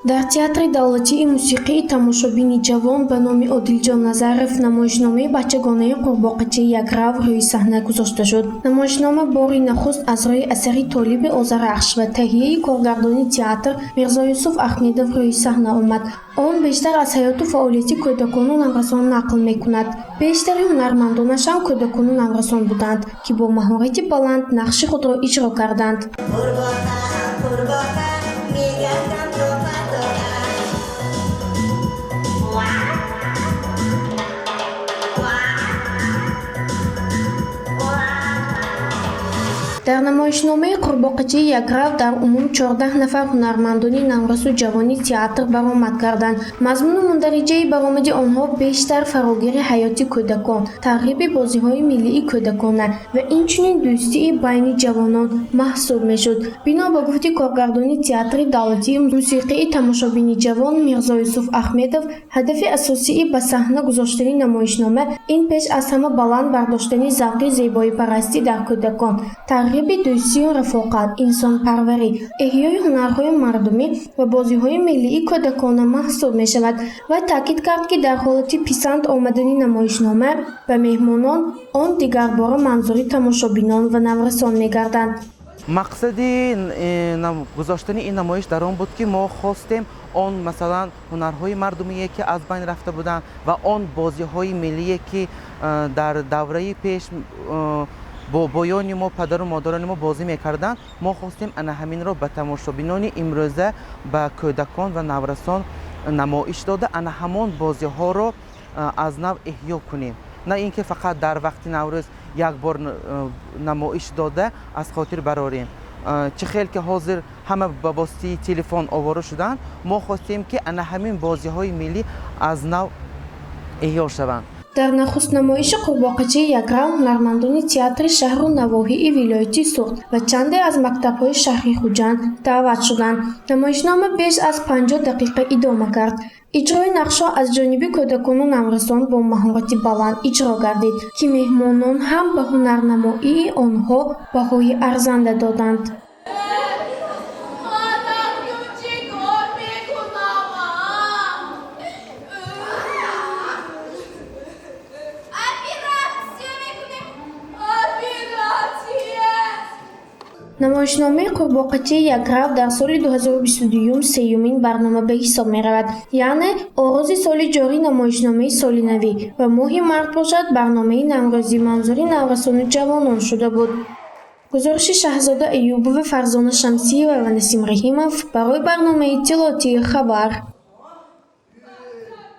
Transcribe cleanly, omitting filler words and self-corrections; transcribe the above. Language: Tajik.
Дар Театри давлатии мусиқии тамошобини ҷавон ба номи Одилҷон Назаров намоишномаи бачагонаи «Қурбоқачаи якрав» рӯи саҳна гузошта шуд. Намоишнома бори нахуст аз рӯи асари Толиби Озарахш ва таҳияи коргардони театр Мирзоюсуф Ахмедов рӯи саҳна омад. Он бештар аз ҳаёту фаъолияти кӯдакону наврасон нақл мекунад. Бештари ҳунармандонаш ҳам кӯдакону наврасон буданд, ки бо маҳорати баланд нақши худро иҷро карданд. Қурбоқа, мегардам тоқа тоқа. Дар намоишномаи «Қурбоқачаи якрав» дар умум 14 нафар ҳунармандони наврасу ҷавони театр баромад карданд. Мазмуну мундариҷаи баромади онҳо бештар фарогири ҳаёти кӯдакон, тарғиби бозиҳои миллии кӯдакона ва инчунин дӯстии байни ҷавонон маҳсуб мешуд. Бино ба гуфти коргардони Театри давлатии мусиқии тамошобини ҷавон Мирзоюсуф Ахмедов, ҳадафи асосии ба саҳна гузоштани намоишнома ин пеш аз ҳама баланд бардоштани завқи зебоипарастӣ дар кӯдакон, тарғиби дӯстию рафоқат, инсонпарварӣ, эҳёи ҳунарҳои мардумӣ ва бозиҳои миллии кӯдакона маҳсуб мешавад. Вай таъкид кард, ки дар ҳолати писанд омадани намоишнома ба меҳмонон, он дигарбора манзури тамошобинон ва наврасон мегардад. Мақсади гузоштани ин намоиш дар он буд, ки мо хостем он, масалан, ҳунарҳои мардумие, ки аз байн рафта буданд, ва он бозиҳои миллие, ки дар давраи пеш бобоёни мо, падару модарони мо бозӣ мекарданд, мо хостем ана ҳаминро ба тамошобинони имрӯза, ба кӯдакон ва наврасон намоиш дода, ана ҳамон бозиҳоро аз нав эҳё кунем, на ин ки фақат дар вақти Наврӯз як бор намоиш дода аз хотир барорем. Чӣ хел ки ҳозир ҳама ба воситаи телефон овора шуданд, мо хостем, ки ана ҳамин бозиҳои миллӣ аз нав эҳё шаванд. Дар нахуст намоиши «Қурбоқачаи якрав» ҳунармандони театри шаҳру навоҳии вилояти Суғд ва чанде аз мактабҳои шаҳри Хуҷанд даъват шуданд. Намоишнома беш аз 50 дақиқа идома кард. Иҷрои нақшҳо аз ҷониби кӯдакону наврасон бо маҳорати баланд иҷро гардид, ки меҳмонон ҳам ба ҳунарнамоии онҳо баҳои арзанда доданд. Ман акнун чӣ кор мекунам? Оператсия мекунем, оператсия. Намоишномаи «Қурбоқачаи якрав» дар соли 2022 сеюмин барнома ба ҳисоб меравад, яъне оғози соли ҷорӣ намоишномаи соли навӣ ва моҳи март бошад, барномаи наврӯзӣ манзури наврасону ҷавонон шуда буд. Гузориши Шаҳзода Аюбова, Фарзона Шамсиева ва Насим Раҳимов барои барномаи иттилоотии «Хабар».